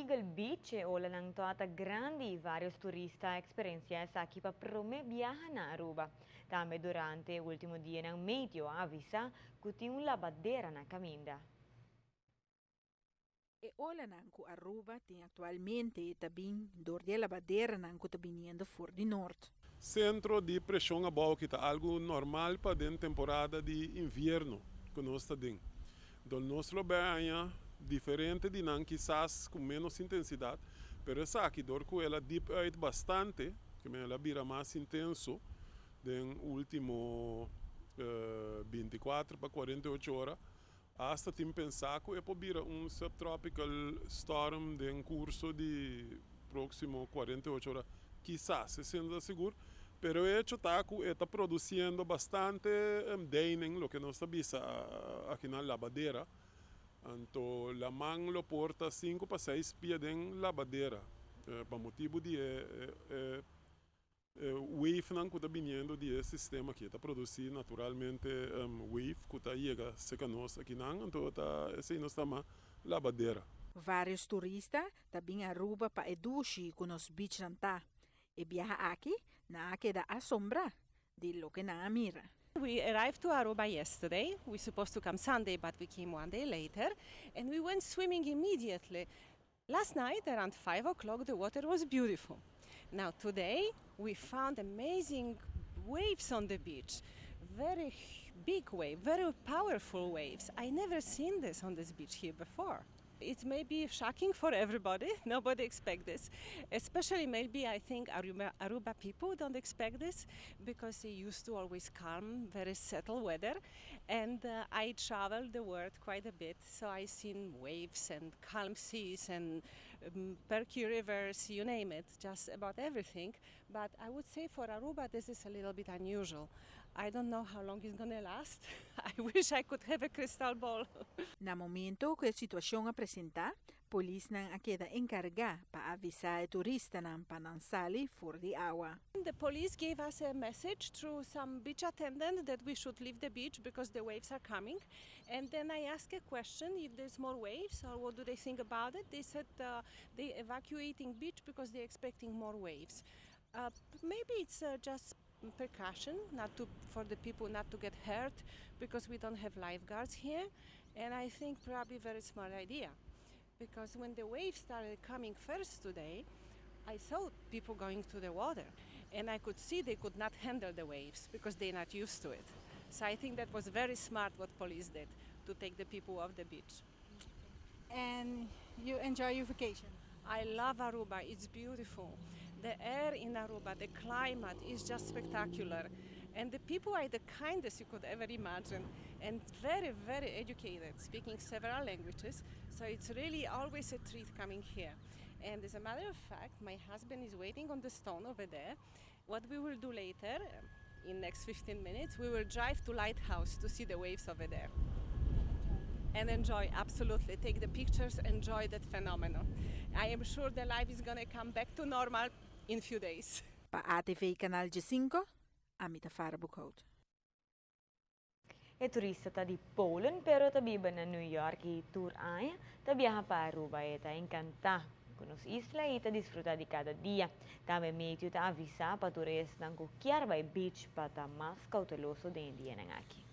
Eagle Beach e olanan tabata grandi y varios turista a experiencia esaki pa prome biaha na Aruba. Tambe durante e ultimo dianan Meteo a avisa cu tin un labadera na caminda. E olanan cu Aruba tin actualmente ta bin door di e labaderanan cu ta biniendo for di noord. Centro di presion abou cu ta algo normal pa den temporada di invierno cu nos ta den. Anto nos lo bay haya diferente di nan, kisas cu menos intensidad, pero esaki door cu el a diep uit bastante, cu el a bira mas intenso den ultimo 24 pa 48 ora, hasta tin pensa cu e por bira un subtropical storm den curso di proximo 48 ora, kisas, siendo sigur, pero e hecho ta cu e ta produciendo bastante deining, loke nos ta bisa aki na labadera. Anto laman lo por ta 5 pa 6 pia den labadera, pa motibo di e wave nan cu ta biniendo di e sistema aki ta produci naturalmente wave cu ta yega cerca nos aki nan, anto ta esey nos ta yama labadera. Varios turista ta bin Aruba pa e dushi cu nos beach nan ta. E biaha aki nan a keda asombra di loke nan a mira. We arrived to Aruba yesterday. We supposed to come Sunday, but we came one day later. And we went swimming immediately. Last night, around 5 o'clock, the water was beautiful. Now, today, we found amazing waves on the beach. Very big wave, very powerful waves. I never seen this on this beach here before. It may be shocking for everybody. Nobody expect this. Especially maybe I think Aruba people don't expect this because they used to always calm, very settled weather. And I traveled the world quite a bit, so I seen waves and calm seas and perky rivers, you name it, just about everything. But I would say for Aruba, this is a little bit unusual. I don't know how long it's going to last. I wish I could have a crystal ball. Na momento cu e situacion a presenta, polisnan a keda encarga pa avisa e turistanan pa nan sali for di awa. The police gave us a message through some beach attendant that we should leave the beach because the waves are coming. And then I asked a question if there's more waves or what do they think about it. They said they're evacuating beach because they're expecting more waves. Maybe it's just precaution not to, for the people not to get hurt because we don't have lifeguards here. And I think probably very smart idea, because when the waves started coming first today, I saw people going to the water and I could see they could not handle the waves because they're not used to it. So I think that was very smart what police did to take the people off the beach. And you enjoy your vacation? I love Aruba, it's beautiful. The air in Aruba, the climate is just spectacular. And the people are the kindest you could ever imagine and very, very educated, speaking several languages. So it's really always a treat coming here. And as a matter of fact, my husband is waiting on the stone over there. What we will do later, in next 15 minutes, we will drive to Lighthouse to see the waves over there. And enjoy, absolutely. Take the pictures, enjoy that phenomenon. I am sure the life is going to come back to normal in few days. Pa ATV Canal G5, ami ta Farah Boekhout. E turista ta di Polen, pero ta biba na New York y tur aña ta biaha pa Aruba e ta encanta cu nos isla y ta disfruta di cada dia. Tambe Meteo ta avisa pa turistanan cu kier bay beach pa ta mas cauteloso den dianan aki.